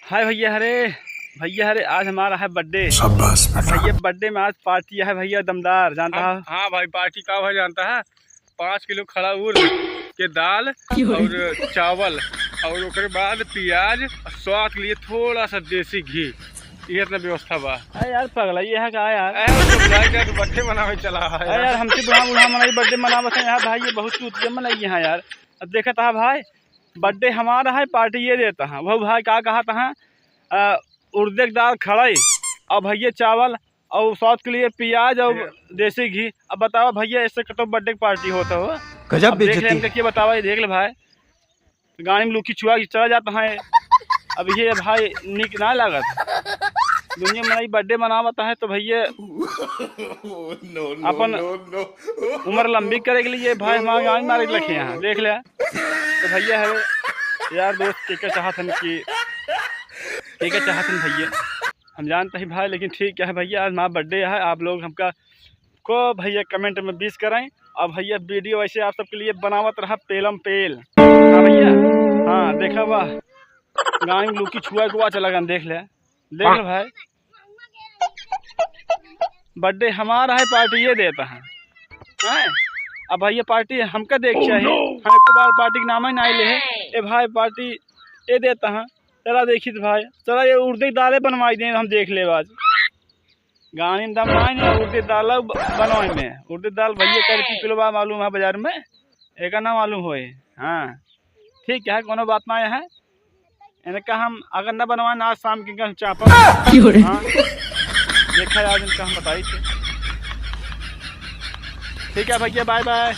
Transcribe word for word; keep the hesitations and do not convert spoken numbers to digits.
हाय भैया, अरे भैया, अरे आज हमारा है बर्थडे। शाबाश अब बेटा। भैया बर्थडे में आज पार्टी है भैया, दमदार, जानता हाँ, है? हाँ भाई, पार्टी का भाई जानता है? पाँच किलो खड़ा उर्द के दाल और चावल और ओकरे बाद प्याज और स्वाद के लिए थोड़ा सा देसी घी, ये इतना व्यवस्था बा। अरे यार पगला, ये है का यार? अरे वो तो बुलाए क्या, तू बर्थडे मनावे चला है अरे यार। यार, हमसे बुढ़ा बुढ़ा मनाई बर्थडे मनावत है यहाँ भाई, ये बहुत चूतिया मनई है यार। अब देखत है भाई, बर्थडे हमारा है, पार्टी ये देता है। वो भाई का कहत है, अ, उर्दे के दाल खड़ाई और भैया चावल और सॉस के लिए प्याज और देसी घी। अब बताओ भैया, इससे कतो बर्थडे की पार्टी होता हो? गजब अब देख ले बेइज्जती। इनका क्या बतावा, ये देख ले भाई, गाड़ी में लुकी छुआ के चला जाता है। अब ये भाई निक ना लागत। दुनिया में बर्थडे मनावत है तो भैया अपन उम्र लंबी करे के लिए भाई हमारे गाड़ी में मारे के लखे यहाँ, देख ले। तो भैया है यार दोस्त, के का चाहत हन कि, के का चाहत हन भैया, हम जानते हैं भाई, लेकिन ठीक है भैया, आज हमारा बर्थडे है, आप लोग हमका को भैया कमेंट में विश कराएं। और भैया वीडियो ऐसे आप सबके लिए बनावत रहा पेलम पेल। हाँ भैया, हाँ देखा वाह, गाड़ी में लुकी छुआ के वाह चला गन, देख ले, देख ले भाई, बर्थडे हमारा है, पार्टी ये देता है, हैं? अब भैया पार्टी हमका देख चाहिए, हम एक बार पार्टी के नाम ही ना ले है। ए भाई पार्टी ये देता है, चला देखी तो भाई, चला ये उर्दे की दाले बनवाई दें, हम देख ले आज। गाड़ी में दम ना है, उर्दे दाल ब-, बनवाई में, उर्दे दाल भैया कर पी पिलवा मालूम है बाजार में, एक ना मालूम होए। हाँ ठीक है, कोनो बात ना है। इनका हम अगर न बनवाए ना, आज शाम के इनका हम चापब। क्यों रे? हाँ, देखा आज इनका हम बताई थे। ठीक है भैया, बाय बाय।